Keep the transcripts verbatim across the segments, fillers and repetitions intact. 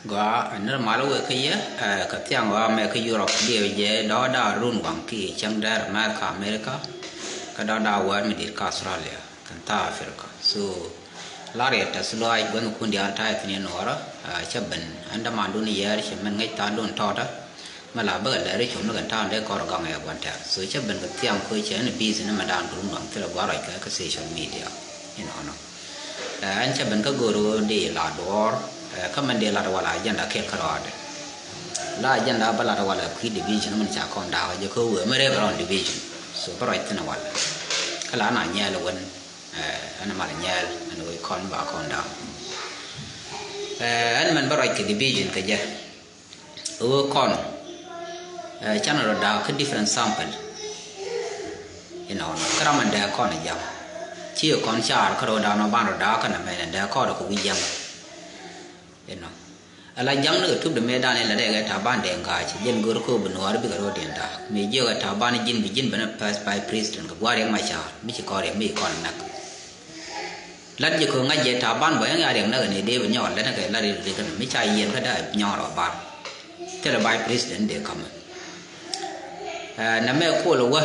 Gɔaa, ɛn ni mal wek kä yɛ, eh, kɛ thiaŋ ɣɔaa mɛ kä Europe, diɛw jɛ dɔ̱ɔ̱da run waŋ ki cäŋ dɛr America, America, kä dɔ̱ɔ̱da wäär mi di̱t kä Australia kɛn thaa Africa. So la riɛt tɛth lɔaac guänh kun diaal ta̱a̱ thi̱n in nuɔɔrä, eh, cä ben ɛn dämandun yɛɛr cɛ mɛn ŋäc tha̱a̱ŋdun tɔɔtä. Mɛ la bä kɛ lɛr i̱ cum ni kɛn ta̱a̱ŋ dee kɔr gaŋ ɛ gua̱n tɛ̈r. So cä ben kɛ thiaŋ kö cɛ ni busy ni mɛ daan run waŋ thilɛ gua̱r rɔc kɛ kä social media. Inɔnɔ. Ɛ, ɛn cä ben kä go̱o̱r ɣöö dee lat duɔ̱ɔ̱r, ɛ, kä mɛn dee lat walɛ agenda kɛl kärɔaadɛ. La agenda bä lat walɛ kui̱ division mɛn ca kɔn da̱a̱k jɛ kä wee mɛ rep around division. So bä ruac thi̱n walɛ. Kä la na nyɛɛl wen, ɛ, ɛn mal nyɛɛl ɛn wee kɔn ba kɔn da̱a̱k. Ɛ, ɛn mɛn bä ruac kɛ division kɛ jɛ. Ɣöö kɔn, eh, canɛ rɔ da̱a̱k kä different sample. Inɔnɔ kä ram ɛn dee kɔn ɛ jam. Ci kɔn car kä rɔ da̱a̱k nɔ ban rɔ da̱a̱k kä nɛ mɛn ɛn dee kɔn rɔ kɛ wi̱c jam. Inɔ. Ala jaŋ ni kɛ tup de mëë dan in la dee kɛ Taban dee ŋa̱a̱c jɛn go̱r ko̱o̱p bi nuɔɔr bikɛ rɔ diɛn da̱a̱k. Mëë jiök ɛ Taban ji̱n bi ji̱n ben ɛ first vice president kɛ gua̱a̱r Riɛk Macar mi ci kɔn Riɛk mi kɔn näk. Lat jɛ kɛ ŋa̱c jɛ Taban bä yɛn ya riɛk näk ni dee bi nyɔk lät ni kɛ lat ri ri kɛ mi ca yiɛn kä da nyɔk rɔ bar. Thilɛ vice president dee kamɛ. Ɛ, nɛ mɛ kuɔl wä.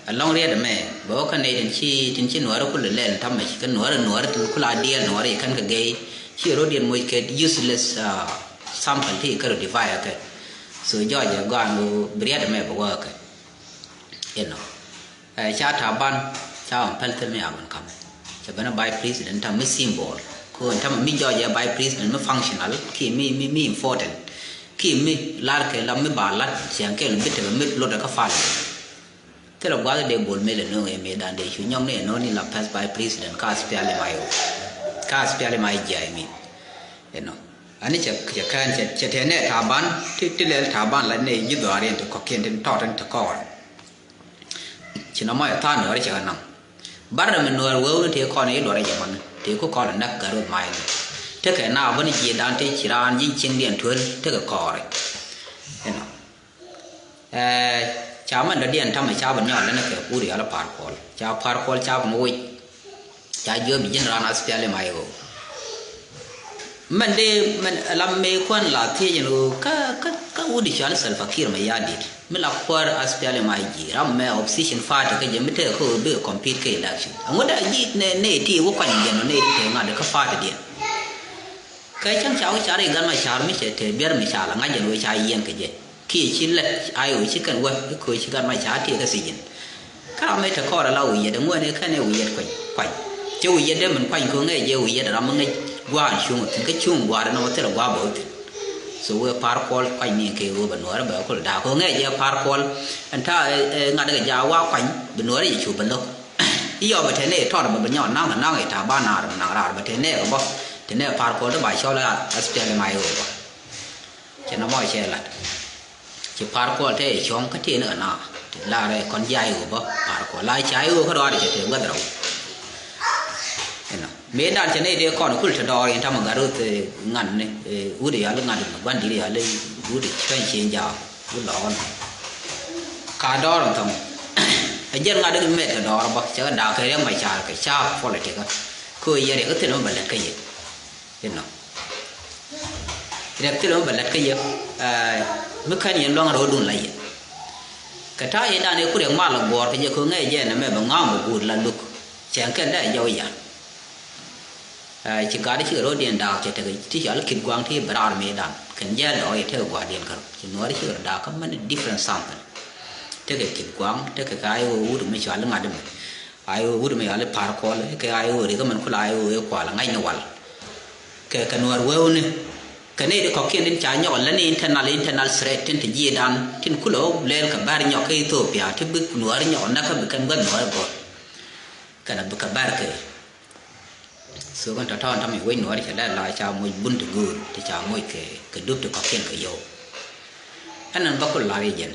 Ɛ lɔŋ riɛt mɛ bɛ wä kä nɛy tin ci, tin ci nuɔri kulɛ lɛl tamɛ ci kä nuɔri, nuɔri tin kula diɛl nuɔri kɛn kɛ gɛy. Ci rɔ diɛn moc kɛ useless, ah, sample ti kɛ rɔ divide kɛ. So jɔɔc ɛ gɔan ɣöö bi riɛt mɛ bɛ wä kɛ. Inɔ. Ɛ, ca Taban, ca ɣɔn päl thil mi a ɣɔn kam. Cɛ ben a vice president tam mi symbol. Ko tam mi jɔɔc ɛ vice president mi functional, ki mi, mi, mi important. Ki mi lar kɛ la mi ba lat, cɛ kɛ mi tekɛ mi lot ka fal. Thil a guath dee bol mel ɛ no̱o̱ŋ ɛ mi dan dee cu nyɔm ni ɛ no̱o̱ŋ ni la first vice president ka SPLM-IO. Ka SPLM-IG, I mean. Inɔ. Ani cɛ, cɛ kɛn, cɛ, cɛ tɛ nɛ Taban, ti, ti lɛl Taban la nɛ ji̱ dhɔaar yɛn ti kɔkiɛn ti tɔt ti kɔɔr. Ci nɔmɔ ɛ tha̱a̱ŋ nuɔɔri cɛ kɛ naŋ. Bar rɛ mi nuɔɔr wee wuni tëë kɔn i̱ luɔrɛ jɛ mɔni tëë ku kɔn ɛ näk gär wä ma̱a̱cni. Tekɛ na bä ni jiɛ dan tëë ci raan ji̱ cieŋdiɛn tuel tekɛ kɔɔri. Inɔ. Ɛɛ, ca mɛn dɔ̱diɛn tamɛ ca bä nyɔal lɛn kɛ kuuri yɔl Par Kuɔl. Ca Par Kuɔl ca bä ŋuc. Ca jiöp ji̱n raan SPLM-IO. Mɛn dee mɛn lam mëë kuan la thiec ɛn ɣöö kä, kä, kä wut i̱ cɔal Salva Kiir Mayardit mi la kuäär SPLM-IG ram mɛ opposition party kä jɛ mi tekɛ kä ɣöö bikɛ compete kä election. Ɛŋu dee ji̱ nɛ, nɛ ti wä kuany jɛn ɔ nɛ ti te ŋa̱t kä party diɛn. Kä cäŋ ca wä car i̱ Gat Macar mi cɛ te biɛr mi ca la ŋa̱c ɛn ɣöö ca yiɛn kɛ jɛ. Kiɛ ci lät a i̱ ɣöö ci kɛn wä i̱ köö ci Gat Macar tiee kä sijin. Kä ram mëë te kɔɔr ala wi̱i̱ yɛt ɛŋuɛn ëë kɛn ëë wi̱i̱ yɛt kuany kuany. Cɛ wi̱i̱ yɛt dee min kuany köö ŋɛc jɛ wi̱i̱ yɛt ram mi ŋäc gua̱a̱n cuŋ thi̱n kä cuŋ gua̱a̱r ɛn ɣöö thilɛ gua̱a̱ bä wä thi̱n. So wee Par Kuɔl kuany ni kɛ ɣöö bɛ nuɔɔrɛ bɛ kul da̱a̱k köö ŋɛc jɛ Par Kuɔl. Ɛn ta̱a̱ ɛ, ɛ, ŋa̱t kɛ jaak wa kuany bi nuɔɔrɛ jɛ cu bɛ lo̱k. I̱ yɔɔk bɛ te nɛy tɔɔt bɛ bɛ nyɔɔt naŋ kɛ naŋ i̱ ta̱a̱ ba naar bɛ naŋ raar bɛ te nɛy kɛ bä. Te nɛy Par Kuɔl te ba cɔl a SPLM-IO bä. Cɛ nɔmɔ cɛ lat. Ci Par Kuɔl te cɔ̱ŋ kä tëë ni kɛ na. Ti lar ɛ kɔn ji̱ IO bä Par Kuɔl la ci IO kä rɔaadɛ cɛ te gua̱th rɛw. Inɔ mëë dan cɛ nɛy dee kɔn kul te dɔɔr in tamɛ gat ruth, eh, ŋa̱n ni, eh, wut yɔal i̱ ŋa̱n ni gua̱n di̱t yɔal i̱ wut i̱ cuɛn cieŋ jaak wut lɔɔn. Ka dɔɔr in thɔŋ. Ɛ jɛn ŋa̱t i̱ mɛt kɛ dɔɔr bä cɛ kɛ daak kɛ Riɛk Macar kɛ ca politik. Kɛ ɣöö yɛ riɛk i̱ thil mɛ bɛ lät kä yɛ. Inɔ. Riɛk thilɛ mi bɛ lät kä yɛ, eh, mi kän yɛn luaŋ rɔɔdun la yɛ. Kɛ ta̱a̱ yɛn dan ëë ku riɛk mal ɛ guɔ̱ɔ̱r kɛ jɛ köö ŋɛc jɛ nɛmɛ bɛ ŋa̱a̱m bɛ guut la luk. Cɛn kɛn dee jɔw yan. Eh, ci gat cikɛ rɔɔdiɛn da̱a̱k cɛ tekɛ ti cɔal Kit Gua̱a̱ŋ ti bi raar mëëdan. Kɛn jɛɛl dɔɔk yɛ tekɛ gua̱a̱rdiɛn kärɔ. Ci nuɔɔri cikɛ rɔ da̱a̱k kä mɛn different sample. Tekɛ Kit Gua̱a̱ŋ, tekɛ kɛ IO wut mi cɔal i̱ ŋa̱t mi. IO wut mi cɔal i̱ Par Kuɔl, kɛ IO ri kä mɛn kula IO ëë kual ŋa̱c ni wal. Kɛ, kɛ nuɔɔr wewni. Kɛ nɛy ti kɔ̱kiɛn tin ca nyɔk lä ni internal, internal threat tin te ji̱ dan tin kulɛ wä lɛl kɛ bär nyɔk kä Ethiopia ti bi nuɔɔr nyɔk näk kä bi kɛn gua̱th nuɔɔr gɔ̱r. Kɛn a bi kɛ bär kɛ. So kɛn tɔ̱tɔ̱ in tɔ̱ mi wec nuɔɔr cɛ dee la ca moc bun ti göör ti ca moc kɛ, kɛ dup ti kɔ̱kiɛn kɛ yio̱w. Ɛn ɛn bä kul lar i̱ jɛn.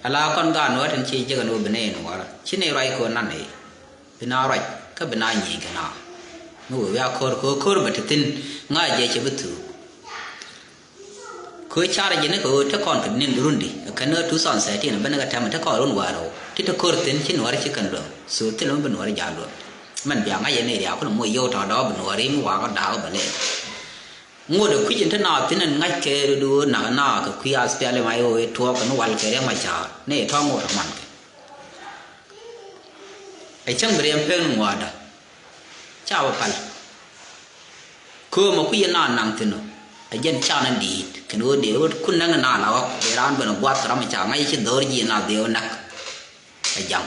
Ala kɔn gaat nuɔɔr tin ci jek ɛn ɣöö bi nɛy nuɔɔr ci nɛy ruac ko̱r nan nɛy. Bi na ruac kä bi na nyieny kɛ na. Mi wee wiak ko̱r ko̱r ko̱r bɛ te thi̱n ŋa̱c jɛ cɛ bi thuuk. Ko̱ car jɛ ni kɛ ɣöö te kɔn kɛ ni̱n rundi kɛn ɣöö two thousand thirteen ben kɛ tɛm te kɔn run wa̱a̱ rɛw ti te ko̱r thi̱n ci nuɔɔr ci kɛn luäŋ. So thil mi bi nuɔɔr ja̱a̱k luäŋ. Mɛn bia ŋa̱c jɛ nɛy riaak kulɛ moc yio̱w tɔ̱ dɔɔk bi nuɔɔr i̱ mi wa̱a̱ kɔ da̱a̱k bɛ lɛɛl. Ŋot ɛ kui̱c in te naath thi̱n ɛn ŋa̱c kɛ rɔ duɔ̱ɔ̱r nak naath kɛ kui̱ ath piali ma i̱ ɣöö i̱ tuɔɔk kɛn wal kɛ riɛk ma ca̱a̱r ni i̱ tɔ̱ ŋot ɛ man kɛ. Ɛ cäŋ bi riɛm pen ŋua̱a̱dä. Ca bä pal. Köömä kui̱ in naath naŋ thi̱n ɔ. Ɛ jɛn can in di̱i̱t kɛn ɣöö dee ɣöö kun näŋ in naath la ɣɔk dee raan ben ɛ gua̱a̱th kɛ ram ca ŋa̱c ci dho̱r ji̱ in naath dee ɣöö näk. Ɛ jaŋ.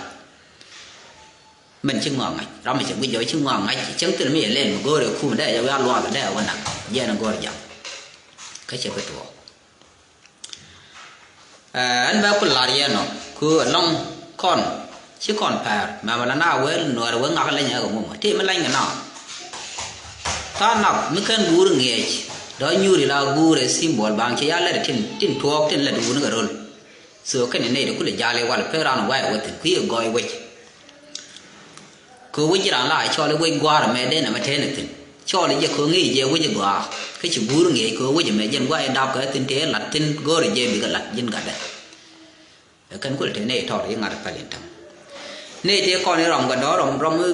Mɛn ci ŋɔak ŋa̱c ram mi cɛ guic jɔk ci ŋɔak ŋa̱c cäŋ thil mi yɛ lɛl mi go̱o̱r ɛ kum dee jɛ wiaa luaak dee wä nak jiɛn ɛ go̱o̱r jaŋ. Kä cɛ bi tuɔɔk. Ɛn bɛ ku lar yɛn ɔ ku ɛlɔŋ kɔn ci kɔn pɛr mɛmɛ la na wee nuɔr wee ŋak leny ɛ kɛ mumɔ ti mi leny kɛ na. Thanak mi kɛn guur ŋiɛc dɔ̱ nyuuri la guur ɛ simbɔl baŋ ci ya lɛt tin tin tuɔɔk tin lɛt wun kɛ rol. So kɛn nɛy ti kulɛ jal i̱ wal pek ran wa̱i̱ wä thi̱n kui̱ i̱ gɔɔy wec. Kɛ wec ran la cɔl i̱ wec gua̱a̱r ɛmɛ den ɛmɛ tɛn i̱ thi̱n cɔl i̱ jɛ kɛ ŋi̱i̱c jɛ wec i̱ gɔaa. Kä ci guur ŋi̱i̱c kɛ wec ɛmɛ jɛn gua̱a̱r i̱ dap kɛ thi̱n tëë lat thi̱n go̱o̱r i̱ jɛ bikɛ lat ji̱n gatdɛ. Ɛ kɛn kulɛ tëë nɛy tɔɔr i̱ ŋa̱t pɛl in täm. Nɛy tëë kɔn i̱ rɔm gɛ dɔ̱r rɔm rɔm i̱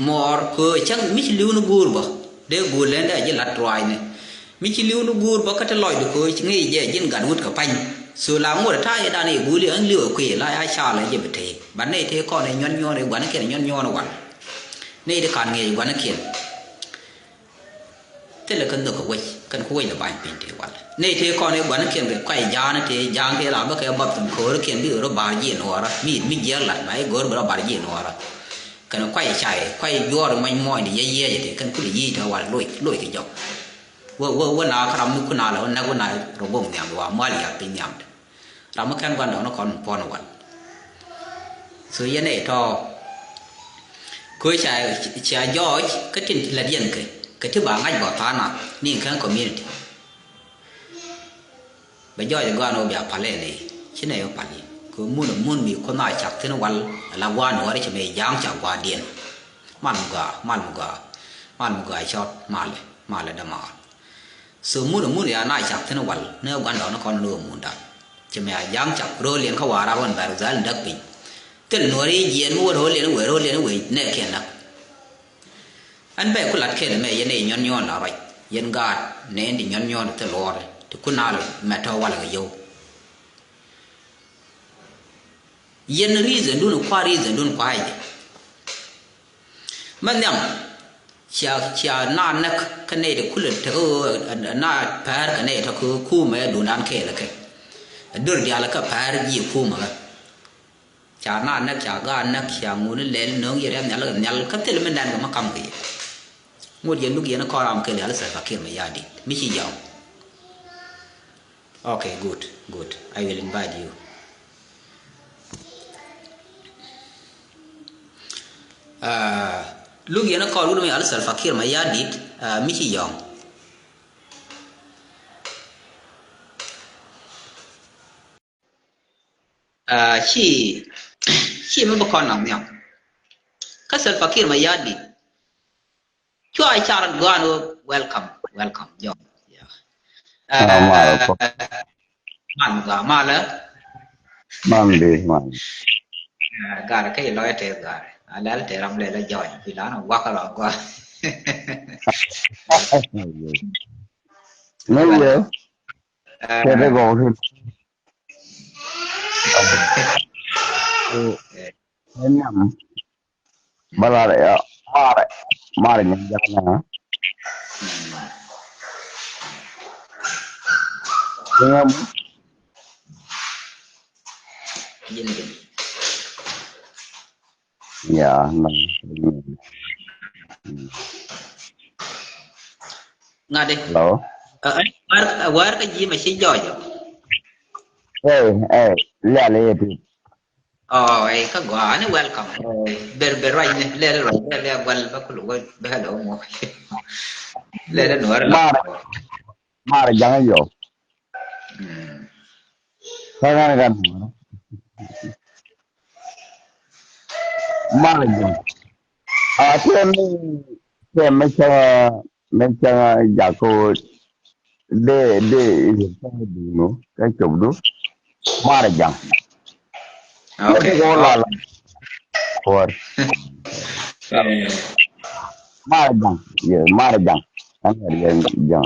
muɔɔr kɛ cäŋ mi ci li̱w ni guur bä dee guur lɛn dee ji̱ lat ruaacni. Mi ci li̱w ni guur bä kä ti lɔcdu kɛ ɣöö ŋi̱i̱c jɛ ji̱n gat wut kɛ pa̱ny. So la ŋot ɛ ta̱a̱ yɛ dan i̱ guuli ɣän li̱w ɛ kui̱ la ya caal ɛ jɛ bi tëë. Bat nɛy tëë kɔn ɛ nyuɔ̱n nyuɔ̱n i̱ gua̱nikiɛn nyuɔ̱n nyuɔ̱n ɛ wal. Nɛy ti ka̱n ŋi̱i̱c gua̱nikiɛn. Thilɛ kä nhök kɛ wec kɛn ku wec lɛ ba̱ny piny tëë wal. Nɛy tëë kɔn i̱ gua̱nikiɛn kɛ kuay ja̱a̱n tëë ja̱a̱n kɛ la bä kɛ bap thi̱n köörikiɛn bikɛ rɔ bar ji̱ nuɔɔrä. Mi mi jiɛk lat ma i̱ go̱o̱r bi rɔ bar ji̱ nuɔɔrä. Kɛn kuay cay kuay juɔɔr muɔ̱ny muɔ̱ny di yɛ yiɛɛc ti kɛn kul yic tɛ wal loc loc kɛ jɔk. Wä wä wä na kä ram mi kun a lɛ wä nɛk wä na rɔ goŋ nhiam di wa mual yal piny nhiam di. Ram mi kɛn gua̱n dɔɔn kɔn puɔn wal. So yɛn ɛ tɔ. Kö ca ca jɔɔc kä tin ti la diɛn kɛ kɛ ti ba ŋa̱c bɔ tha̱a̱ŋ na ni kɛn community. Bɛ jɔɔc ɛ gɔaa ni wä bia pal ɛ lɛ ci nɛ yɛ pal in kɛ mun mun mi kuoth na cak thin wal. Ala gua̱a̱n wä ri ci mɛ ja̱a̱ŋ cak gua̱a̱diɛn. Mal mi gɔaa mal mi gɔaa mal mi gɔaa cɔt malɛ malɛ dämaal. So mun mun ya na cak thin wal ni gua̱a̱n dɔɔn kɔn ni wä mun dan ci mɛ ja̱a̱ŋ cak ro̱o̱l yɛn kä wa̱a̱ rap wän bɛr wä dhal in däk piny. Thil nuɔ̱ri jiɛn mi wä ro̱o̱l yɛn wee ro̱o̱l yɛn wee nɛ kiɛn näk. Ɛn bɛ ku lat kɛn mɛ yɛn ɛ nyɔn nyɔn la ruac yɛn gaat nɛn di nyɔn nyɔn ti luɔɔr ti kun a mɛ tɔ wal kɛ yio̱w. Yɛn reason dun kua reason dun kua jɛ. Mɛ nhiam cia cia na näk kä nɛy ti kulɛ tek na päär kɛ nɛy tɔ kä kumɛ dun dan kɛɛl kɛ. Dör dial kä päär jiɛ kumɛ kɛ. Ca na näk ca gaat näk ca ŋuni lɛl nöŋ yɛ rɛm nhial kɛ nhial kä thil mi nɛn kɛ ma kam kɛ yɛ. Ŋot yɛ luk yɛn kɔn ram kɛl yal Salva Kiir Mayardit mi ci yɔm. Okay, good, good. I will invite you. Uh, luk yɛn kɔn wut mi yal Salva Kiir Mayardit uh, mi ci yɔm. Uh, ci ci mi bi kɔn naŋ nhiam. Kä Salva Kiir Mayardit. Cua i̱ car gua̱a̱n wä welcome welcome John. Yeah. Ah, mal kɔ. Mal mi gɔaa malä. Mal di mal. Gar kä ilɔyɛ tɛth gar alɛl tɛ ram lɛl a jɔny pi lan a guak a rɔ gɔaa. Ŋäc wee. Kɛ ti gɔw ti. Ɛ nam. Bä lar ɛ marɛ marɛ nyɛ ja̱a̱n na. Yɛn gɛn. Ya na. Ŋa̱di. Hello. Ɛ ɛ war war kä ji̱ ma ci jɔɔjɔ. Ɛ ɛ lial ɛ ti. Oh, ɛ kä gɔaa ni welcome. Ber ber ruac ni lɛl ruac lɛl ya gual ba kulu wä bɛ hello mo. Lɛl nuɔr la. Mar mar jaŋ yɔ. Kä ŋa̱n ŋa̱n. Mar jaŋ. A tiɛm ni tiɛm mi cäŋ mi cäŋ jakä dee dee i̱ ri cäŋ duunu kä copdu. Mar jaŋ. Okay. Ko la la. Kuɔr. Mar jaŋ. Ye mar jaŋ. An ŋa̱n yɛn jaŋ.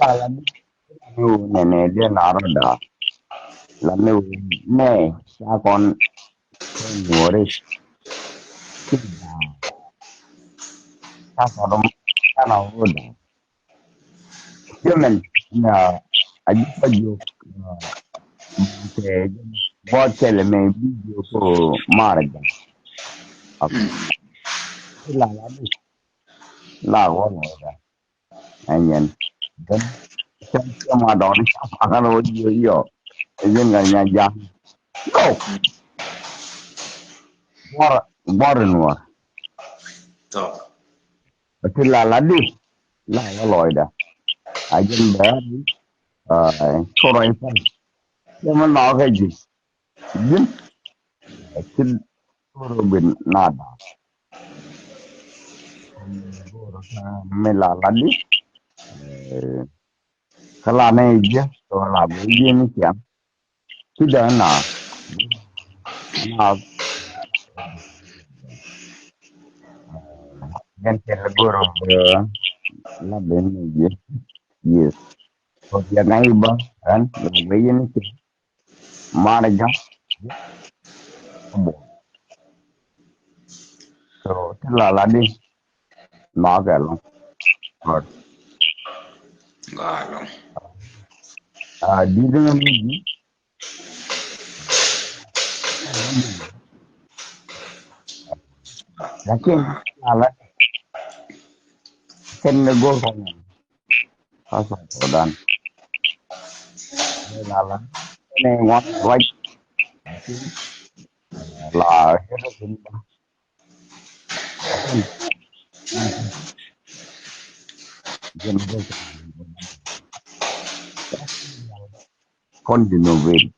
La la ni wu nɛnɛ diɛ la rɔ da. La ni wu nɛ ca kɔn kɔn nuɔri. Ca kɔn dɔm ca na wu da. Cɛ mɛn na a ji̱ pa jiök tɛ bɔt kɛlɛ mɛ bi jiök ko mar da. Ti la la ni la wä lɔ da. Ɛnyɛn. Then cɛ cɛ ma dɔɔni ca ma kan wä jiök yɔ. Ɛnyɛn ka nya ja̱. Yo. Bɔr bɔr in wä. Tɔ. Ti la la di la wä lɔcdä. A jin bɛ ri kɔrɔ in pal. Yɛ mɛ nɔ kɛ ji̱ ji̱n. Ti kɔrɔ bin na da. Mi la la di. Kä la nɛ ji̱ tɔ la bi ji̱ ni ciaŋ. Ti dee na na gɛn kɛ la goro la ben ni ye ye ko ya ŋa iba ran la we ye ni ti mara ja bo. So ti la la di na kɛ lo. Galo. Ah, di dee mi di. Lakin ala kɛn ni go̱r kɔn. Sasa Sudan. Ala ni wan ruac. La kɛn ni kɔn di no very.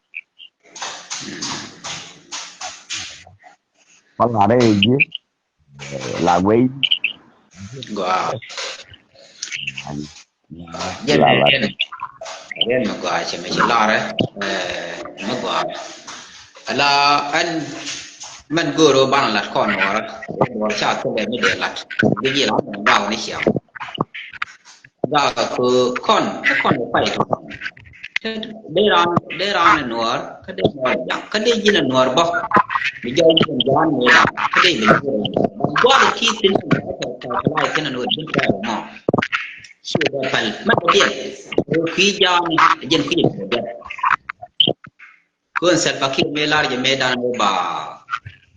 Pal ŋa̱rɛ ji̱ la guey. Gɔaa. Jɛn la la. Jɛn jɛn mi gɔaa cɛ mi ci lɔrɛ. Mi gɔaa. Ala ɛn mɛn go̱o̱r banɛ lat kɔn nuɔrä. Nuɔr ca thilɛ mi dee lat. Bi ji̱ la mɛn gɔaa wä ni ciaŋ. Gak kɛ kɔn, kɛ kɔn kɛ pay tɔ. Dee ran, dee ran nuɔr, kä dee nuɔr jaŋ, kä dee ji̱n nuɔr bä. Mi jɔw ji̱n jaŋ ni ran, kä dee ji̱n nuɔr. Gua̱th ti thin kɛ kɛ kɛ lai kɛ nuɔr ji̱n kɛ mɔ. Ci bɛ pal, mɛ kɛ diɛn. Kɛ kui̱ jaŋ ni, ji̱n kui̱ kɛ diɛn. Kön Salva Kiir mëë lar jɛ mëë dan wä ba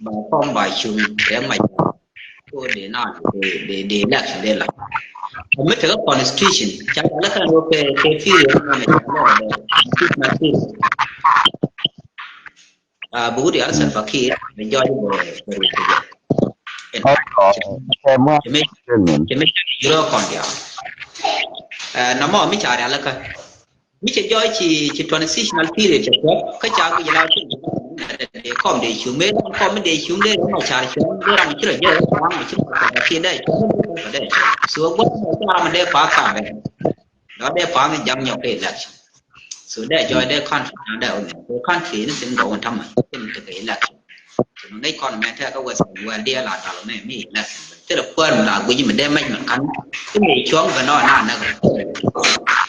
ba kɔm ba cuŋ rɛm mac. Ko de na de de de election de la. Kɛ mi tekɛ constitution ca la kan wä kɛ kɛ period mɔ mɛ ca la de constitutional period. Ah, bi wut yal Salva Kiir bɛ jɔɔc bɛ bɛ rut kɛ jɛ. Cɛ mi cɛ mi yurä kɔn diaal. Eh, na mɔ mi ca rial kä. Mi cɛ jɔɔc ci ci transitional period cɛ kɔk kä ca guic la cin. dee kɔm dee cuŋ mëë ram kɔm mi dee cuŋ dee ram a car cuŋ dee ram ci rɔ jɛ ram a ci rɔ jɛ ram a ci rɔ jɛ. So gua̱th mɛ ca ram dee pa̱a̱th tha̱a̱ŋ dee lɔ dee pa̱a̱th ni ja̱ŋ nyɔk kɛ election. So dee jɔɔc dee country na dee wä mɛ kɛ country ni thin gɔw in tamɛ thin tekɛ election. Thin ŋäc kɔn mɛ tɛk kä Western world dee la dal mɛ mi election. Thilɛ kuäär mi la guic mi dee mɛc mi ka̱n. Ti mi cuɔ̱ŋ bɛ nɔ na näk.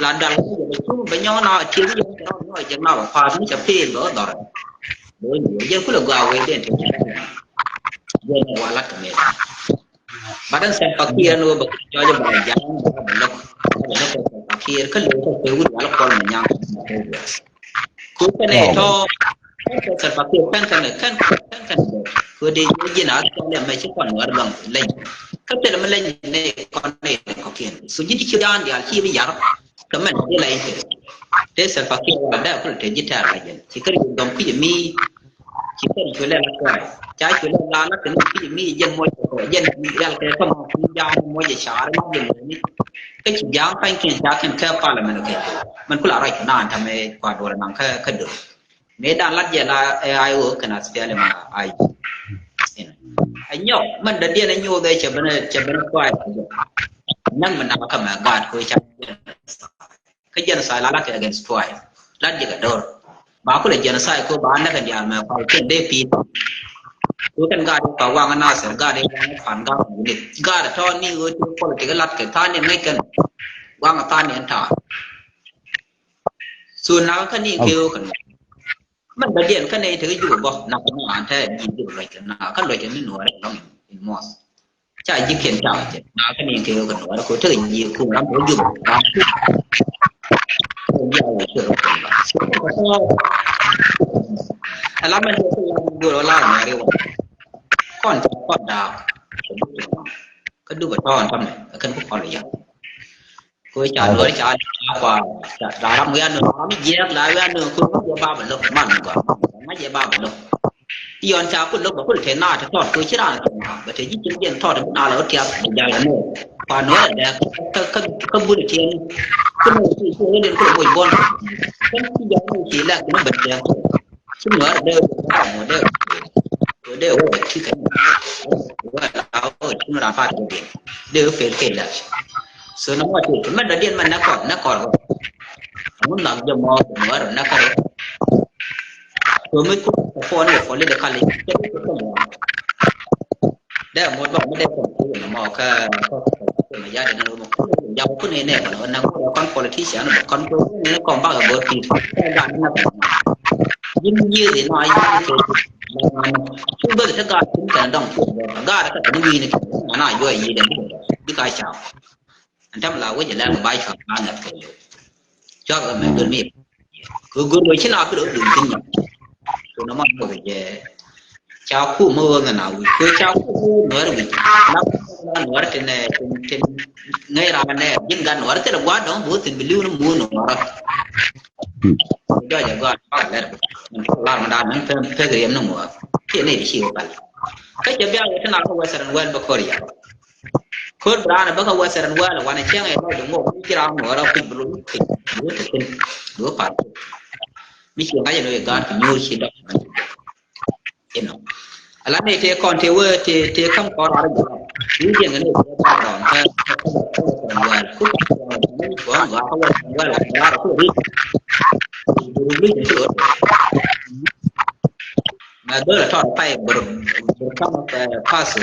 La dal mi jɛ bɛ cuŋ bɛ nyɔŋ na tiek yɛn kɛ rɔ nyɔɔc jɛ na bɛ pa̱a̱th mi ca pil bɛ wä dhɔr. Bɛ wä nyuur jɛ kulɛ gɔaa wee den ti jɛ ni wa lat kɛ mɛ. Badan Salva Kiir ni wä bɛ jɔɔc bɛ la ja̱a̱ŋ bɛ lɔk bɛ lɔk Salva Kiir kä lëw kä kɛ wut wal kuɔl mɛ nyaŋ. Ku kɛn ɛ tɔ kɛn kɛ Salva Kiir kɛn kɛn kɛn kɛn kɛn bɛ ku dee ji̱ ji̱ na kɛn lɛ mɛ ci kɔn wɛr lɔŋ leny. Kä thilɛ mi leny ni kɔn ni kɔkiɛn so ji̱ ti ci daan diaal ci bi yar. Kɛ mɛn dee la in kɛ tee Salva Kiir wala dee kul tee ji̱ tɛɛr la jɛn ci kɛ ri dɔm kui̱ mi. Ci kɛn cu lɛ la kuay ca cu lɛ la la kɛn kui̱ mi jɛn mɔc kɛ jɛn rial kɛ kɛ mɔ kui̱ ja̱a̱ŋ mɔc jɛ caar ma jɛn ni. Kä ci ja̱a̱ŋ ka̱ny kɛn ca kɛn kɛ parliament kɛ mɛn kula ruac kɛ naan tamɛ kua duɔl naŋ kä kä döl. Mëë dan lat jɛ la ɛ ai wä kɛn a spiali ma ai. Ɛ nyɔk mɛn dɔ̱diɛn ɛ nyoth ɛ cɛ ben ɛ cɛ ben ɛ kuay. Naŋ mɛn na kä mɛ gaat ko ca. Kä genocide la la kɛ against tribe. Lat jɛ kɛ dor. Ba kulɛ genocide ko ba näk kɛn diaal mɛ kɔl kɛn dee pi̱i̱t. Ko kɛn gaat kɛ waŋ Nasir gaat kɛ waŋ pan gaat kɛ unit. Gaat tɔ ni ɣöö ti politik lat kɛ tha̱a̱ŋ ni ŋäc kɛn. Waŋ tha̱a̱ŋ ni ta̱a̱. So na kä ni kɛ ɣöö kɛn. Mɛn dɔ̱diɛn kä nɛy tekɛ Jubɛ bä na kä mɛ an tɛ ni Jubɛ luɔc kɛ na kä luɔc kɛ ni nuɔrɛ lɔŋ in mɔth. Ca ji̱ kiɛn ca jɛ na kä ni kɛ kɛ nuɔrɛ ko tekɛ ji̱ ku ram ko Jubɛ ram ku. Ko ji̱ a wä kɛ rɔ kɛ ba. So kɛ kɛ ala mɛn tɛ kɛ la ni go̱r la nuɔrɛ wa. Kɔn ca kɔn daak. Kä Jubɛ tɔn tamɛ kɛn ku kɔn ya. Ko ca duɔr ca kua ca ram wian nö ram jiɛk la wian nö ko ŋa jɛ ba bɛ lok man gua ŋa jɛ ba bɛ lok. Yɔn ca ku lok bɛ ku te na te tɔt ko ci ran te na bɛ te ji̱ cin jɛn tɔt bi na la tiak bɛ jal nö. Kua nö dɛ kä kä kä bun tiɛn. Ku nö ci ci den ku moc bɔn. Kan ci jal nö ci lak ni bɛ tiak. Ci nuɔr dee wä dee wä dee wä ti kɛ wä la wä ci nuɔr a pat wä dee dee wä pel kɛ la. So na mɔ ti mɛn dɔ̱diɛn mɛn nɛ kɔr nɛ kɔr wä. Mun nak jɛ mɔ nuɔr nɛ kɔr. So mi ku kɔ ni wä kɔli de kali. Dee mɔ dɔk mi dee kɔn kuri nɛ mɔ kä kä kä mɛ ya dee nɛ mɔ kuri nɛ ya kuri nɛ kɔn nɛ kuri kɔn politician bɛ kɔn kuri nɛ kɔn bak a gɔr ti kɔn ga nɛ kɔn. Ji̱n yiëë di nɔ a yiëë kɛ ti. Cu bä ti gaat ti kɛn dɔŋ kuri bɛ gaat kä ti ni wi̱i̱ ni kɛ na na yuɔ yiëë dee bi ka ca. Ɛn tɛm la wec ilɛl kɛ ba cual ba ŋɛth kɛ liw. Cual kɛ mɛ dol mi kɛ go̱r wec ci na bi dol dul thi̱n nyɔk. Kɛ nɔmɔ ni wec jɛ ca kum mi wä ŋɛ na wi̱c kɛ ca kum mi wä nuɛr wi̱c. Na kum mi wä nuɛr tin tin ŋäc ram nɛ ji̱n gat nuɛr thilɛ gua̱a̱r dɔ̱ŋ bi wä thi̱n bi li̱w ni muun nuɛr. Jɔc ɛ gɔaa pa lɛr min tok lar mi daan min pek pek riɛm ni ŋuɔth kiɛ nɛy ti ci wä pal. Kä cɛ bia wä tin a kä Western world bä Korea. Kor bi raan bä kä Western world wanɛ cieŋ ɛ lɔc ŋok mi ci raan ŋuɔrä kuc bi loc kuc bi wä tekin bi wä par kuc. Mi ci ŋa̱c ɛ loc ɛ gaat bi nyuur ci dɔk. Inɔ ala nɛy tëë kɔn tëë wee tëë tëë käm kɔn raan jɛ. Wi̱i̱ jiɛn kɛ nɛy tëë kɔn raan kä kä Western world ku kɔn raan kä Western world wanɛ lar ku ri. Bi ri bi ri. Mɛ dhol a tɔt pay bur bur kama paso.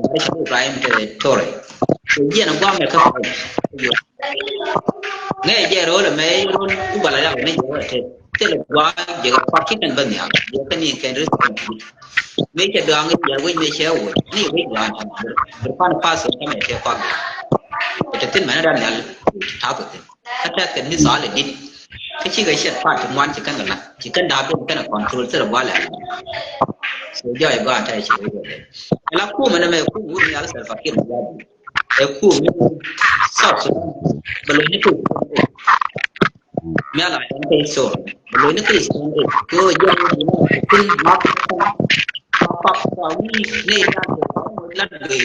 Mari ca Ibrahim te tore. Ko jiɛn a guam mɛ kä kɔn. Ŋɛ jɛ rol mɛ rol ku bala ya ne jɛ te. Te le gua jɛ ka kɔr ki kɛn bä nia. Jɛ kɛn ni kɛn ris kɛn. Mɛ cɛ dɔang jɛ wec mɛ cɛ wec ni wec dɔang. Bur pan paso kama te kɔr. Te tin mɛ na dan yal ta ko tin. Kä tɛth kɛ ni thɔal ɛ dit. Kä cikɛ ciɛt pat ti ŋuan ci kɛn kɛ la̱t ci kɛn da̱a̱p den kɛn ɛ control thilɛ gua̱l ɛ. So jɔɔc gɔaa tɛth ci wec wec. Ɛ la kum ɛn ɛmɛ ɛ kum wut ni al Salva Kiir Mayardit. Ɛ kum ni South Sudan bɛ lo̱c ni kum. Mi ala ɛn kɛ thor bɛ lo̱c ni kum. Kɛ ɣöö jɔɔc ni kum. Pap pap pa wi̱i̱ nɛy dan kɛ lat gɔy.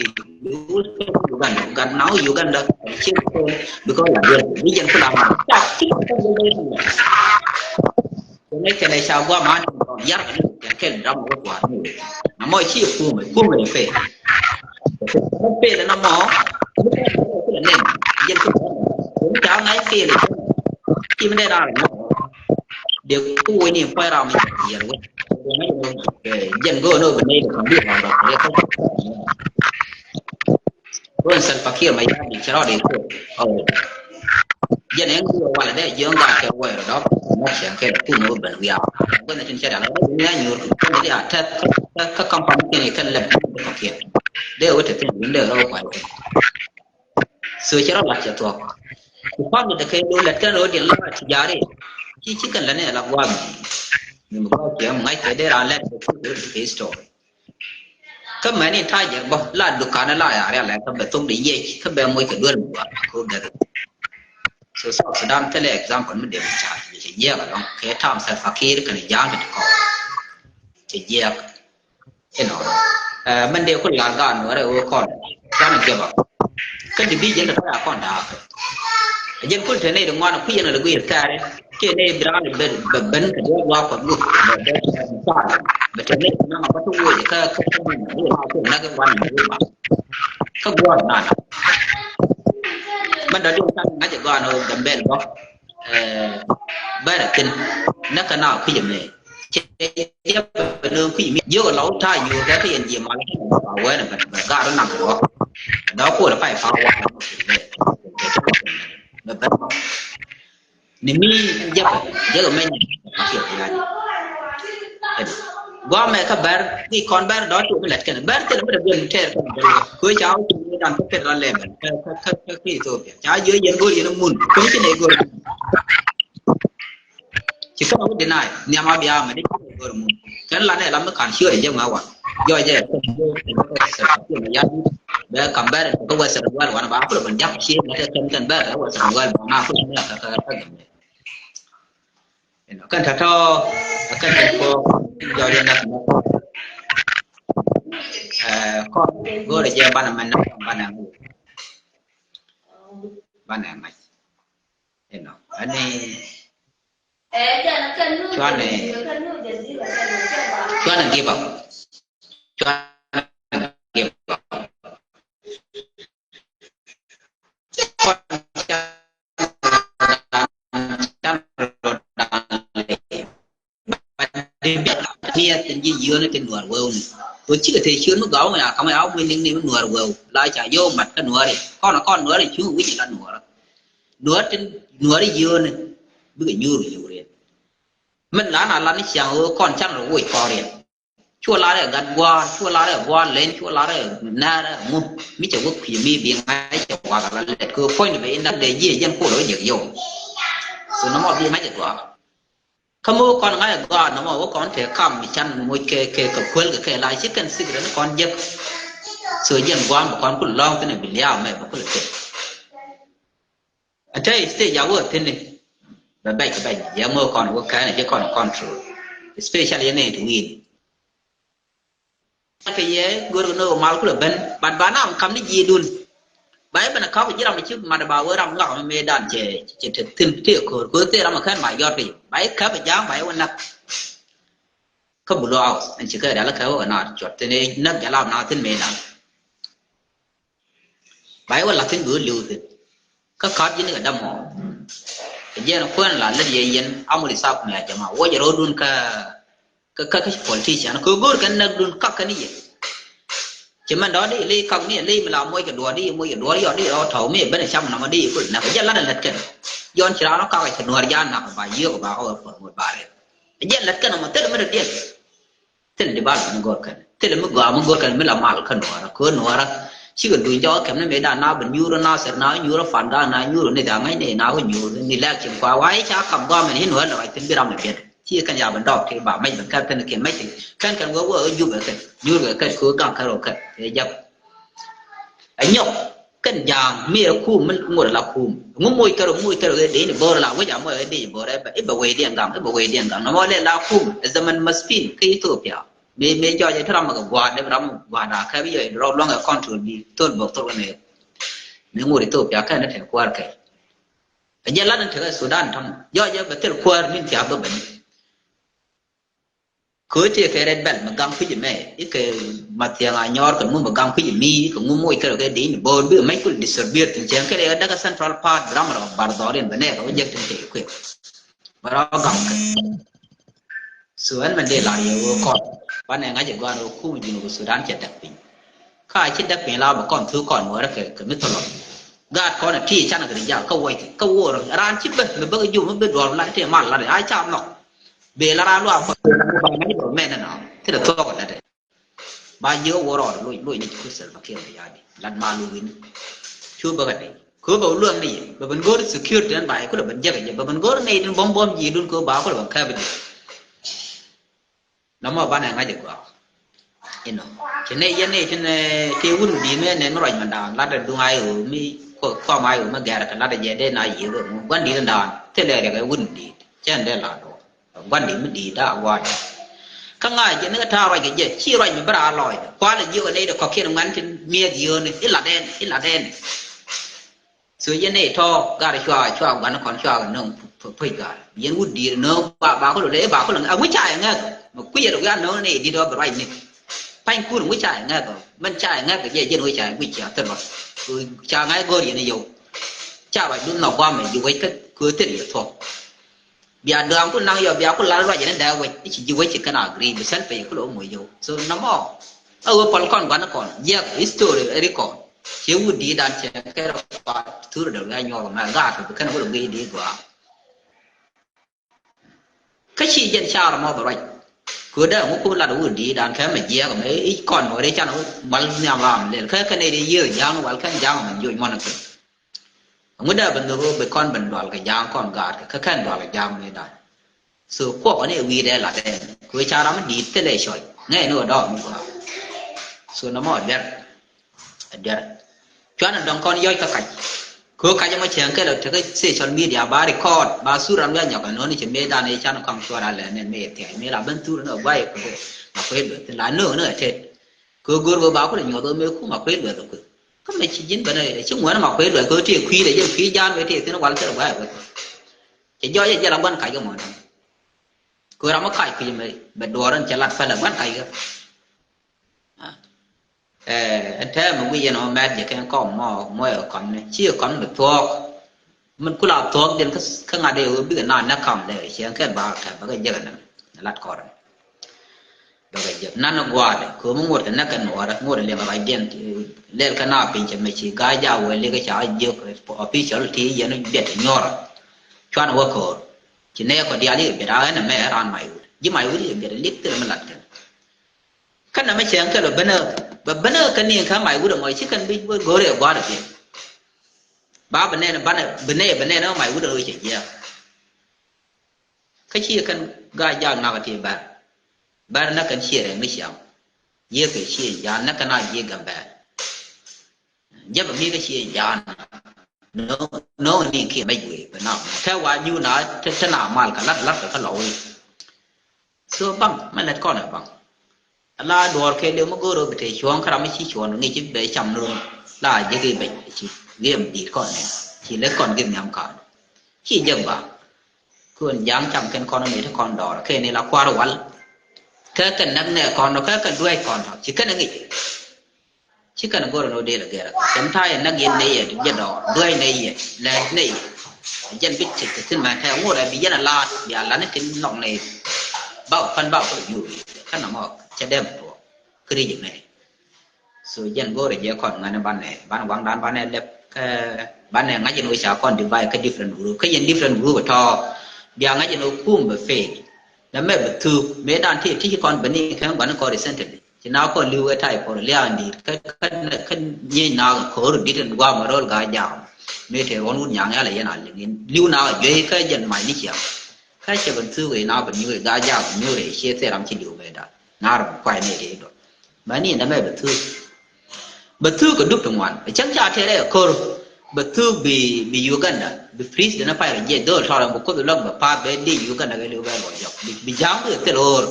Uganda, Uganda, Uganda. Ci kɔn because la biɛl bi jɛn kula ma ta ci kɔn. Ni kɛn ɛ ca guam an tin kɔn yar kɛ ni kɛn kɛn dram wä guam ni. Na mɔ ci kumɛ, kumɛ ni pe. Pe na mɔ. Ni kɛn ni kɛn ni jɛn kɛn ni ca ŋa̱c pe ni. Ci mi dee ram ni. De ku wä ni pɔy ram ni yɛr wä. Jɛn go no bɛ ni kɔn bi ram ram. Ruɔn Salva Kiir Mayardit cɛ rɔɔdɛ kɛ. Jɛn ɛn guɔ walɛ dee jiɔn gaa kɛ wɛɛr dɔk. Mɔ cɛ kɛ kun wä ben wiaa. Guɔ ni tin cɛ dala dee ni a nyuur kun dee a tɛth kä company kɛn kɛ lɛp kɛ kɛ. Dee wä te tin wun dee rɔɔ kwa. So cɛ rɔ lat cɛ thuɔk. Ku pam ni dee kɛ lo lɛt kɛn rɔɔ diɛn la ti jari. Ci ci kɛn lɛ ni la guam. Ni mɛ guɔ kɛ ŋa̱c kɛ dee ran lɛt kɛ kɛ store. Kä mɛni ta̱a̱ jɛ bä la dukan la ya rial kä bɛ thok de yec kä bɛ moc kɛ duel mi wa ko gɛr. So South Sudan thilɛ example mi dee mi ca cɛ jiɛk alɔŋ kɛ tam Salva Kiir kɛn ja̱a̱ŋ ti kɔk cɛ jiɛk. Inɔ mɛn dee ku lar gaan wɛrɛ wä kɔn. Kä dibi jɛn tɔ̱ ya kɔn da̱a̱k. Jɛn kul te nɛy di ŋuan kui̱ yɛn a lɛ guir kɛɛri. Kiɛ nɛy bi raan bɛ ben kɛ diɔt wa kɔn gup. Bɛ tɛ nɛy ti naŋ a bä ti wuɔc kä kä kä nak wan ni ba. Kä guɔr nan. Mɛn dɔ di kan ŋa̱c a gɔan o Gambɛl bɔ. Bɛrɛ thin näk kɛ na kui̱ mɛ cɛ jɛ bɛ nööŋ kui̱ mi jiök lɔ ta̱a̱ nyuur kɛ kɛ yɛn jiɛ mal kɛ bɛ ba wɛn bɛ bɛ gaar naŋ kɛ wä. Dɔ̱ kuɔl pay pa wa bɛ bɛ ni mi jɛ bɛ jɛ bɛ mɛ nyɛ ma kiɛ bi la ni. Guamɛ kä bɛr ni kɔn bɛr dɔ̱ ti mi lɛt kɛn bɛr kɛn mi dɛ biɛn tɛɛr kɛn bɛr kɛ ca wä ti mi dan kɛ kɛn la lɛ bɛn kɛ kɛ kɛ kɛ Ethiopia ca jiö yɛn go̱r yɛn mun kɛ ni ci nɛ go̱r. Ci kɛn wä deny nhiam a bia mɛ di ci kɛn go̱r mun kɛn la nɛ la mi kan ciöt jɛ ŋa wan. Jɔ jɛ kɛn go̱r kɛn kɛn sɛ kɛn ya di bɛ kam bɛr kɛ wɛ sɛ wal wan ba kul bɛn jak ci mɛ kɛ kɛn kɛn bɛr kɛ wɛ sɛ wal ba na kul mɛ kɛ kɛ kɛ. Kɛn tɔ̱tɔ̱ kɛn kɛn kɔ jɔ jɛ nak mɛ kɔ. Kɔ go̱r jɛ banɛ mɛ nak banɛ mɛ banɛ mɛ. Inɔ ani cuanɛ cuanɛ give up. Cuanɛ give up. Cuanɛ give up. Miɛth tin ji̱ yio̱o̱ni ti nuɔr wewni. Ko cikɛ te ciöt mi gɔw mi a ka̱m a wä mi niŋ ni mi nuɔr wew la ca yio̱w mat kä nuɔri kɔn kɔn nuɔri cuŋ wi̱c la nuɔr. Nuɔr tin nuɔri yio̱o̱ni bikɛ nyuur nyuur yɛn. Min la na la ni ciaŋ ɣöö kɔn can rɔ woc kɔɔr yɛn. Cuɔ lar ɛ gat gua̱a̱r cuɔ lar ɛ gua̱a̱r len cuɔ lar ɛ nɛɛr ɛ ŋu mi cɛ wä kui̱ mi bi ŋa̱c cɛ wath ala lɛt kɛ puɔ̱ny ni bɛ indak dee jiɛ jɛn kol ɛ jek yio̱w. So nɔmɔ bi ŋa̱c ɛ gua̱a̱r. Kä mi wä kɔn ŋa̱c ɛ gɔaa nɔmɔ wä kɔn te kam mi can moc kɛ kɛ kɛ kuäl kɛ kɛ la ci kɛn thik rɛn kɔn jek. So jiɛn guam bi kɔn kul lɔ̱ŋ thin bi liaw mɛ bi kul kɛ. Ɛ te stage a wä thin ni bɛ bɛc kɛ bɛc yɛ mi wä kɔn wä kɛn ci kɔn control. Especially yɛ nɛy ti wi̱i̱. Kɛ yɛ go̱r kɛ ni wä mal kulɛ ben but ba nam kam ni ji̱ dun. Ba i̱ ben a kap ji̱ ram ci mat ba wee ram ŋak mi mëë dan cɛ cɛ te thin tëë ko̱r ko̱r tëë ram a kɛn ma yɔt kɛ yɛ ba i̱ kap a ja̱a̱ŋ ba i̱ wä nak. Kä bulu aus ɛn ci kɛ rial kä wä na cuɔt thin i̱ nak jɛ lam na thin mëë dan. Ba i̱ wä la thin bi wä li̱w thin. Kä kat ji̱n kɛ dam mɔ. Kɛ jiɛn kuɛn la lät yɛ yɛn amul isap mɛ a jama wä jɛ rɔdun kä Kä kä kä politician kɛ go̱o̱r kɛn näk dun kak kɛn i̱ yɛ. Ci mɛn dɔ̱ di li kak ni li mi la moc kɛ duɔ̱ɔ̱r di moc kɛ duɔ̱ɔ̱r yɔt di rɔ tɔ̱w mi ben cam nɔmɔ di kul näk jɛ lat lät kɛn. Yɔn ci raan ɔ kak ci nuɔ̱ɔ̱r ja nak ba yiök ba ɔ kɛ puɔ̱n ŋot ba rɛl. Jɛ lät kɛn ɔmɔ thil mi rɛ diɛl. Thil di bal mi go̱o̱r kɛn thil mi gɔaa mi go̱o̱r kɛn mi la mal kä nuɔ̱ɔ̱rä kɛ nuɔ̱ɔ̱rä. Cikɛ duny jɔk kɛm ni mi da na bi nyuur na sɛr na nyuur fan ga na nyuur ni da ŋäc ni na wä nyuur ni lɛk cim kua wa i̱ ca kam gɔaa mɛn i̱ nuɔ̱ɔ̱rä lɛ wa thin bi ram mi biɛt. Ci kɛn ya bɛ dɔk ti ba mɛc bɛ kɛp kɛn kiɛ mɛc ti kɛn kɛn wee wee jupɛ kɛn nyuur kɛ kɛn kɛ gaŋ kɛn rɔ kɛn kɛ jap. Ɛ nyɔk kɛn ja̱a̱ŋ mi ɛ kum mi ŋot la kum ŋu moc kɛn rɔ moc kɛn rɔ ɛ dee ni bo̱o̱r la wec a moc ɛ dee bo̱o̱r ɛ bɛ wec diɛn gaŋ ɛ bɛ wec diɛn gaŋ nɔmɔ lɛ la kum ɛ zaman maspin kä Ethiopia. Mi mi jɔc ɛ ti ram kɛ gua̱a̱r dee ram gua̱a̱r da kɛp yɛ rɔ luaŋ ɛ control bi thol bok thol kɛn ɛ mi ŋot Ethiopia kɛn ɛ tɛ kua̱r kɛ. Ɛ jɛ lat in tekɛ Sudan tɔ̱ŋ jɔɔc jɛ bɛ thil kuäär min thia̱a̱k bä bäni. Köö tëë kɛ Red Belt mi gaŋ kui̱c mɛ, ikɛ Mathiaŋ Anyɔr kɛ ŋum mi gaŋ kui̱c mi, ikɛ ŋum moc kɛ rɔ kɛ dee in bo̱o̱r bi mɛ kul distribution cɛn kɛ rɛ däkä Central Part, bi ram rɔ bar dhɔr in bɛ nɛ kɛ wä jek tin kɛ kui̱. Bɛ rɔ gaŋ kɛ. So ɛn mɛ dee lar yɛ wee kɔn. Banɛ ŋa̱c ɛ gɔaan wee kum Junub Sudan cɛ däk piny. Ka ci däk piny la bɛ kɔn thuk kɔn wee rɛ kɛ, kɛ mi thɔlɔ. Gaat kɔn ɛ ti canɛ kɛ ri jak kä wuɔc kɛ, kä wuɔr. Raan ci bä, mi bä kɛ jum, mi bä duɔr la ti mal la a ca nhɔk. Bee la raan luaak kɔn ba ŋa̱c bä mɛn ɛnɔ. Thilɛ thuɔk ɛ lɛt ɛ. Ba jiɛ wä rɔɔd loc, loc ni ci kuth Salva Kiir Mayardit. Lat mal wä win. Cu bä kɛ dee. Kö bä luäŋ ni yɛ. Bä ben go̱r security ɛn ba yɛ kulɛ ben jɛk ɛ jɛ. Bä ben go̱r ni yɛ din bom bom jiɛ dun kö ba kulɛ ben kɛp di. Nɔmɔ banɛ ŋa̱c ɛ gɔaa. Inɔ. Ci nɛ yɛn ni tin, eh, ti wun di mɛ nɛ mi ruac mɛ daan. Lat ɛ duŋ a yɛ wä mi kɔ, kɔm a yɛ wä mi gɛr kɛ lat ɛ jɛ dee na yɛ wä. Gua̱n di daan. Thilɛ riɛk ɛ wun di. Cɛn dee la dɔɔ. Gua̱n di mi di̱i̱t da̱a̱ gua̱a̱r. Kä ŋa̱c jɛ ni kä ta̱a̱ ruac kɛ jɛ, ci ruac mi bi raar lɔɔc. Kualɛ jiök ɛ nɛy ti kɔ̱kiɛn ŋuɛ̈n tin mi̱eth yio̱o̱ni, i̱ latdɛn, i̱ latdɛn. So yɛn nɛy tɔ̱, gat cua, cua gua̱n kɔn cua kɛ nööŋ pu-, pu-, puc gat. Yɛn wut di̱i̱t nööŋ ba, ba kä lole, ba kä lole. Aŋu ca yɛ ŋäk ɔ? Mi kui̱ yɛ lɔ wiaa nööŋ nɛy di̱t ɔ bi ruac ni. Pa̱ny kun ŋu ca yɛ ŋäk ɔ? Mɛn ca yɛ ŋäk ɔ jɛ jɛn wec ca yɛ guic cia thil ruac. Ca ŋa̱c go̱o̱r yɛn yio̱w. Ca ruac dun nhɔk gua̱a̱mɛ ji̱ wec kä köö thil yɛ thuɔ̱k. Bia dɔ̱a̱ŋ ku naŋ yɔ, bia ku lal ruac ni dee wec, i̱ ci ji̱ wec ci kɛn agree, bi sɛn pey ku lo moc yɔ. So, nɔmɔ, a ɣöö pɔl kɔn gua̱n kɔn, jiɛk history ri kɔn. Ci wut di̱i̱t dan cɛ kɛ rɔ pa thur dee wia nyuɔk mɛ gaat bi kɛn wut guiy di̱i̱t gua̱a̱. Kä ci jɛn car mɔ bɛ ruac. Ku dee ŋu ku lat wut di̱i̱t dan kɛ mɛ jiɛk mɛ i̱ kɔn mɔ ri can wut mal nhiam ram lel. Kä kɛn ɛ ri yiëë ja̱a̱ŋ wal kɛn ja̱a̱ŋ mɛ joc mɔn kɛ. Ŋu dee ben dhok bi kɔn ben dual kɛ ja̱a̱ŋ kɔn gaat kɛ, kä kɛn dual kɛ ja̱a̱ŋ mi dan. So kuɔk ni wi̱i̱ dee lat ɛn. Ku ca ram mi di̱i̱t thilɛ cɔc. Ŋɛɛ ni wä dɔɔk mi gɔaa. So nɔmɔ a duer. A duer. Cuan a dɔŋ kɔn yɔc kä kac. Ku kac ɛmɔ cieŋ kɛl ɔ tekɛ social media ba record, ba thur ran wi̱i̱ a nyɔk ɛn ɣän i̱ cɛ mëë dan i̱ can kɔaŋ cuɔr a lɛ nɛn mëë thiac. Mëë la ben thur ni ɔ guay ɛ kueth. Ma kueth lueth. La nööŋ ni ɛ tet. Kɛ go̱r kɛ ba kulɛ nyuɔth ɛ mëë kum a kuec luɛth ɛ kueth. Kä mɛ ci ji̱n ben ɛ ci ŋuɛn ma kuec luɛth kɛ ti kui̱ lɛ jɛ kui̱ ja̱a̱n wee ti thi̱n wal thil gua̱a̱ ɛ kueth. Cɛ jɔɔc ɛ jɛl a gua̱n kac kɛ ŋuɔ̱n. Kɛ ram mi kac kui̱ mɛ bɛ duɔɔr ɛn cɛ lat pɛlɛ gua̱n kac kɛ. Ɛ, ɛn tɛmɛ wi̱c yɛn ɔ mɛt jɛ kɛn kɔm mɔ mɔ ɛ kɔn ni ci ɛ kɔn bɛ thuɔɔk. Min kula thuɔ̱k jɛn kä, kä ŋa̱t dee ɣöö bikɛ naan nä kam dee cieŋ kɛn ba kɛ bä kɛ jek ɛnɛ lat kɔrɛ. Bä kɛ jek nan gua̱a̱dɛ kɛ ɣöö mi ŋot kɛ näk kɛ nuɔɔrɛ ŋot ɛ liɛŋ ɛ ruacdiɛn lɛl kɛ na piny cɛ mɛ ci ga̱a̱c jaak wee likä ca jiök official ti yɛn biɛt ɛ nyuɔrɛ. Cuan wä köör ci nɛɛk kɔ diaal ikɛ biɛt a ɣän ɛmɛ raan mac wut ji̱ mac wut ikɛ biɛt ɛ lik thilɛ mi lat kɛn. Kä nɛmɛ cɛ ɛn kɛl ɔ benä bɛ benä kä niŋ kä mac wut ɛmɔ ci kɛn bi go̱o̱rɛ ɛ gua̱a̱r ɛ biɛt. Ba bi nɛn banɛ bi nɛy bi nɛn ɛ mac wut ɛn ɣöö cɛ jiɛɛk. Kä ci kɛn gaa jaak nak ti bɛr bɛr nä kɛn ciɛ rɛŋ ni ciaŋ. Yiëë kɛ ciɛ ja̱a̱n nä kɛn a jiɛ gɛm bɛr. Jɛ bɛ mi kä ciɛ ja̱a̱n. Nööŋ ni kiɛ mec wee bɛ na kɛ wa nyu na te na mal kɛ lat lat kɛ kä lɔ wee. So baŋ mɛ lɛt kɔn ɛ baŋ. La duɔɔr kɛ liw mi go̱o̱r ɔ bi te cuɔ̱ɔ̱ŋ kä ram mi ci cuɔ̱ɔ̱ŋ ŋi̱c ci bɛ cam ni rum. La jek i̱ bɛc ci giɛm di̱i̱t kɔn ni ci lek kɔn gi̱m nhiam ka̱a̱n. Ci jek ba. Kuɔn ja̱a̱ŋ cam kɛn kɔn mi ti kɔn dɔɔr kɛ ni la kua̱r wal. Kɛ kɛn näk nɛ kɔn dɔ kɛ kɛn duɛɛc kɔn dɔ ci kɛn ŋi̱c. Ci kɛn go̱r ni wä dee lɛ gɛr. Cɛn ta̱a̱ yɛ näk yɛn nɛ yɛ jɛ dɔɔr duɛɛc nɛ yɛ lɛ nɛ yɛ. Jɛn bi cɛ cɛ thin mɛ tɛ ŋot ɛ bi yɛn a laat bi a lan ni tin nɔk nɛ. Ba pan ba kɔ yuri kɛn a mɔ cɛ dɛm tuɔ. Kri jɛ mɛ. So jɛn go̱r jɛ kɔn ŋani banɛ ban waŋ dan banɛ lɛp kɛ banɛ ŋa̱c in wä ca kɔn di bay kɛ different group kɛ yɛn different group tɔ. Bia ŋa̱c in wä kum bɛ fail. Nɛ mɛ bɛ thuk mëë dan ti ti kɔn bɛ ni kɛ ŋuani kɔn recently. Ci na kɔn li̱w ɛ tay kɔn lia̱a̱ in di̱i̱t kä kä kä nyieny na kɔn rɔ di̱t in guam rol ga jam. Mëë te ruɔn wut nyaŋ yal ɛ yɛn a liŋ in li̱w na juey kä jɛn mac ni ciaŋ. Kä cɛ bɛ thuk ɛ na bɛ nyuur ɛ ga jam bɛ nyuur ɛ ciɛ thil ram ci li̱w mëë dan. Na rɔ kuay mëë te dɔ. Mani nɛ mɛ bɛ thuk. Bɛ thuk kɛ dup ti ŋuan. Cäŋ ca tɛrɛ kɛ kor. Bɛ thuk bi, bi Uganda. Bi president pay rɛ jiɛ dhol tɔrɛ bi kuth lɔk bɛ path bɛ di Uganda kɛ liw bɛ lɔ jɔk. Bi, bi ja̱a̱ŋ bi kɛ thil ɣöör.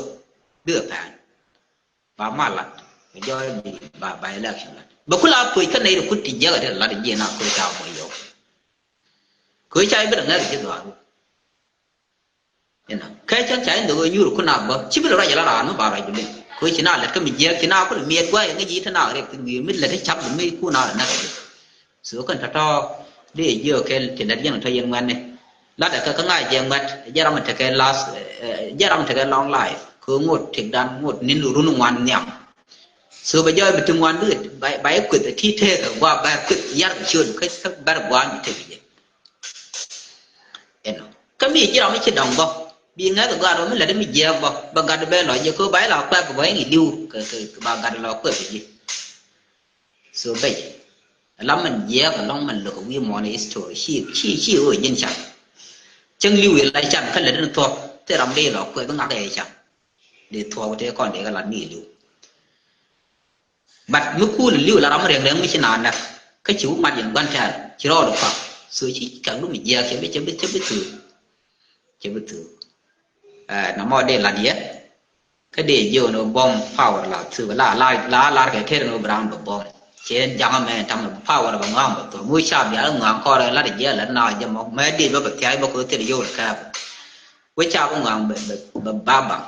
Bi kɛ pɛn. Ba mal lat. Bɛ jɔɔc bi, ba, ba election lat. Bɛ kula puc kä nɛy ri kut ti jiɛk a ti lat jiɛ na kut ca mɔ yɔk. Kö ca i̱ bi rɛ ŋäk ji̱ dhɔaaru. Inɔ kɛ cäŋ ca in dhok ɛ nyuur kun a bä ci bi lɛ ruac ala raan mi ba ruac bi liŋ. Kɛ ci na lɛt kä mi jiɛk ci na kun miɛt guay ŋäc yi te na rek tin wi̱i̱ mi lɛt kä cap bi mi kun a lɛ nak. So kɛn tɔ̱tɔ̱ dee jiök kɛ ti lɛt yɛn tɔ̱ yɛn ŋuɛ̈tni. Latdɛ kɛ kä ŋa̱c jɛ ŋuɛ̈t jɛ ram tekɛ last, jɛ ram tekɛ long life kɛ ŋot tekdan ŋot nin run ŋuan nhiam. So bɛ jɔɔc bi ti ŋuan bi ba yɛ kueth ti tëëkɛ gua bɛ kueth yar bi ciöt kä bɛr gua mi tek jɛ. Ɛnɔ kä mi ji̱ ram mi ci dɔŋ bä bi ŋäth gɔaa rɔ mi lät mi jiɛɛk bä bä gat bɛ lɔ jiɛ kɛ ba ila kuɛp bä in idiu kɛ ba gat lɔ kuɛp ji̱. So bɛc lam min jiɛɛk alɔŋ min lök wi̱i̱ mɔni history ci ci ci ɣöö ji̱n can. Cäŋ li̱w ila can kä lät in thuɔ̱k thil ram dee lɔ kuɛp bi ŋak ɛ can. Dee thuɔ̱k tëë kɔn dee kɛ lat mi idiu. But mi kuul li̱w la ram riɛŋ riɛŋ mi ci naan näk kä ci wä mat yɛn gua̱n tɛ̈r ci rɔɔd kɔak. So ci kɛk lu mi jiɛɛk cɛ bi cɛ bi cɛ bi thuuk. Cɛ bi thuuk. Ɛ na mɔ dee lat yɛ kä dee jiɛ wä ni bɔm power la thuuk la la la lar kɛ tëër ni wä bi ram bɛ bɔm. Cɛ jaŋä mɛ tam power bɛ ŋɔm bɛ thuɔk mi wä ca bial ŋɔm kɔrɛ lat jiɛ lat na jɛ mɔ mɛ dee bä bɛ thiac bä kɛ wä thil yio̱w kɛɛp. Wä ca bä ŋɔaŋ bɛ bɛ bɛ ba baŋ.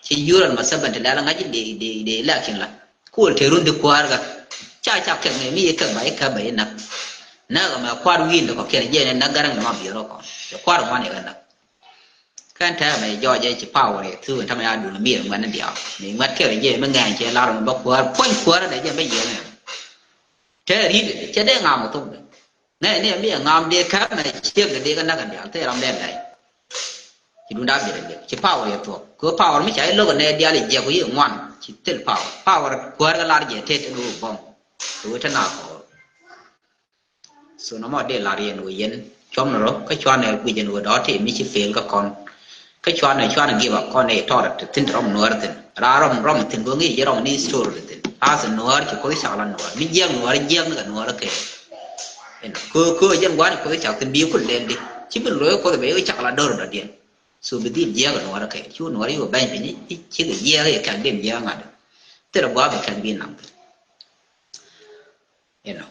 Ci yuran ma seven ti lɛl ŋa̱c di di di election la. Kuɔl te run di kua̱r kä ca ca kɛk ŋɛ mi yi kɛk ba yi kɛk ba yi nak. Nak ma kua̱r wi̱i̱n di kɔ kiɛn jɛ ni nak garaŋ ma biɛr kɔ. Cɛ kua̱r ŋuan yi kɛ nak. Kɛn tɛmɛ jɔɔc jɛ ci power yi thu in tamɛ ya dun mi ŋuɛn ni diaw mi ŋuɛt kɛr jɛ mi ŋɛn cɛ lar mi bä kua̱r puɔ̱ny kua̱r ni jɛ bä yiɛn ni. Tɛ rit cɛ dee ŋam thok. Ŋɛ ni mi ŋam dee kɛmɛ ciek dee kɛ nak diaal thil ram dee lɛy. Ci dun da biɛt dee ci power yɛ thuɔk kɛ power mi ca ilok nɛ diaal ijiɛk wi̱i̱ ŋuan ci thil power power kuäär kɛ lar jɛ tet ni wä bɔŋ. Kɛ wä te na kɔɔr. So nɔmɔ dee lar yɛn wä yɛn cuɔm ni rɔ kä cuanɛ guic yɛn wä dɔɔ tëë mi ci fail kä kɔn. Kä cuanɛ cuanɛ give up kɔn ɛ tɔɔr ti thin ti rɔm nuɔɔr thin raa rɔm rɔm thin goŋ i̱ ji̱ rɔm ni story ti thin as nuɔɔr ci koth cak la nuɔɔr mi jiɛk nuɔɔr jiɛk ni kɛ nuɔɔr kɛ. Kö kö jɛn gua̱n koth cak thin bi kul lɛl di ci bi lo̱c koth bɛ cak la dor dɔ̱diɛn. So bi dhil jiɛk nuɔɔr kɛ cu nuɔɔr yi wä bɛny piny ci kɛ jiɛk i̱ kɛk dim jiɛk ŋa̱t. Thil gua̱ bi kɛk bi naŋ thin. Inɔ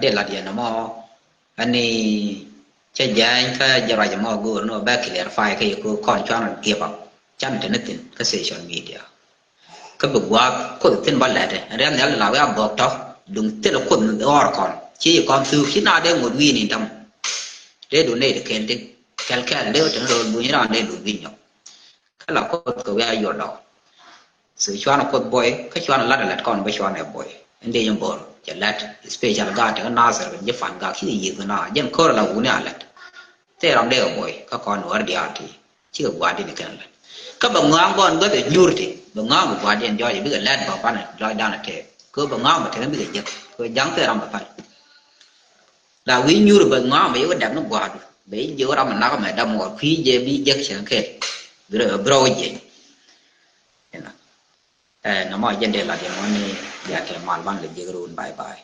dee lat yɛn ɛmɔ ani cä jany kä jɛ ruac ɛmɔ go̱o̱r ni wä bɛ clarify kä yɛ kɔn cuan rɔ give up can te ni thin kä social media. Kä bi gua̱a̱th kuoth thin bä lɛtɛ rian nhial la wia bok tɔ duŋ thil kuoth ni ɣɔr kɔn ci yi kɔn thuk ci na dee ŋot wi̱i̱ ni däm. Dee du ney ti kɛl ti kɛl kɛl dee wä te ni ro̱o̱l buny ran dee du wi̱i̱ nyɔk. Kä la kuoth kɛ wia yuɔr dɔk. So cuanɛ kuoth buɔy kä cuanɛ lat a lat kɔn bä cuanɛ buɔy. Ɛn dee yɛn bor cɛ lat special gaat kä Nasir kɛ ji̱ fan gaat ki yiëth na jɛn kör la wuni a lat. Thil ram dee kɛ buɔy kä kɔn wär diaal ti cikɛ gua̱a̱r di ni kɛn lat. Kä bɛ ŋɔaŋ bɔn bä bɛ nyuur ti bɛ ŋɔaŋ bɛ gua̱a̱r diɛn jɔɔc bikɛ lat bä pan lɔc dan a tɛɛk kɛ bɛ ŋɔaŋ bɛ tɛk bikɛ jek kɛ jaŋ thil ram bɛ pan. La wi̱i̱ nyuur bɛ ŋɔaŋ bɛ yɛ wä dɛp ni gua̱a̱r bɛ jiɛ wä ram nak mɛ dam wä kui̱ jɛ bi jek cɛ kɛ. Bro bro jɛ. Inɔ. Ɛ nɔmɔ jɛn dee lat yɛ mɔni. Bia kɛ mal ban lɛ jek run bye bye.